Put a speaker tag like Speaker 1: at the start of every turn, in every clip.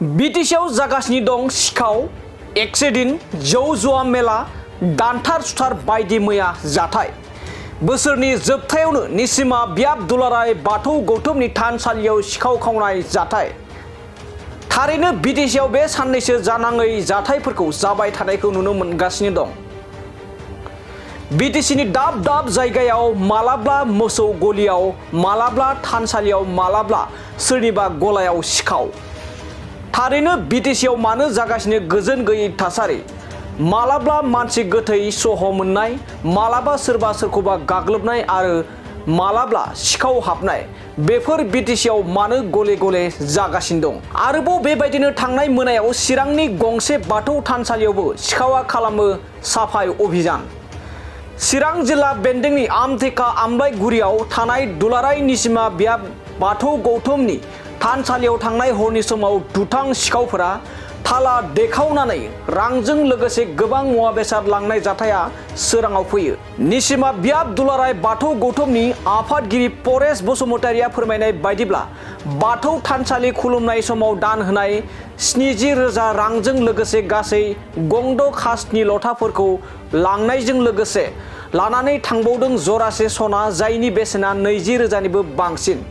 Speaker 1: बिटिसिआव जागासिनो दं सिखाव, एक्सिडेन्ट, जौ जुवा मेला, दानथार सुथार बायदि मैया जाथाय। बोसोरनि जोबथायावनो निसिमा बियाब दुलाराय बाथौ गौतमनि थानसालियाव सिखाव खावनाय जाथाय। थारैनो बिटिसिआव बे साननैसो जानाङै जाथायफोरखौ जाबाय थानायखौ नुनो मोनगासिनो दं। बिटिसिनि दाब दाब जायगायाव मालाब्ला मोसौ गलियाव, मालाब्ला थानसालियाव, मालाब्ला सोरनिबा गलायाव सिखाव। थारैनो बिटिसिआव मानो जागासिनो गोजोन गैयै थासारि? मालाब्ला मानसि गोथै सह मोननाय, मालाबा सोरबा सोरखौबा गाग्लोबनाय आरो मालाब्ला सिखाव हाबनाय, बेफोर बिटिसिआव मानो गले गले जागासिनो दं? आरोबाव बेबायदिनो थांनाय मोनायाव चिरांनि गंसे बाथौ थानसालियावबो सिखावा खालामो साफाय अभियान। चिरां जिल्ला बेन्दोंनि आमथेखा आमलायगुरियाव थानाय दुलाराय निसिमा बियाब बाथौ गौतमनि थानसालियाव थांनाय हरनि समाव दुथां सिखावफोरा थाला देखावनानै रांजों लोगोसे गोबां मुवा बेसाद लांनाय जाथाया सोराङाव फैयो। निसिमा बियाब दुलाराय बाथौ गौतमनि आफादगिरि परेश बसुमतारिया फोरमायनाय बायदिब्ला बाथौ थानसालि खुलुमनाय समाव दान होनाय 70,000 रांजों लोगोसे गासै गंद' खासनि लथाफोरखौ लांनायजों लोगोसे लानानै थांबावदों जरासे सना जायनि बेसेना 20,000निबो बांसिन।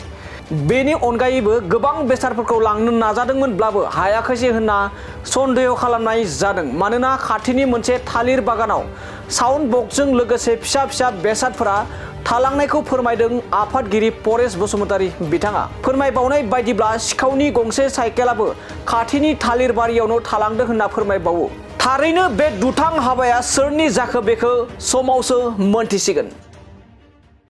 Speaker 1: बेनि अनगायैबो गोबां बेसादफोरखौ लांनो नाजादोंमोनब्लाबो हायाखैसै होनना सन्देह खालामनाय जादों। मानोना खाथिनि मोनसे थालिर बागानाव साउन्ड बक्सजों लोगोसे फिसा फिसा बेसादफोरा थालांनायखौ फोरमायदों आफादगिरि परेश बसुमतारि बिथाङा। फोरमायबावनाय बायदिब्ला सिखावनि गंसे साइकेलाबो खाथिनि थालिर बारियावनो थालांदों होनना फोरमायबावो। थारैनो बे दुथां हाबाया सोरनि जाखो बेखौ समावसो मोनथिसिगोन।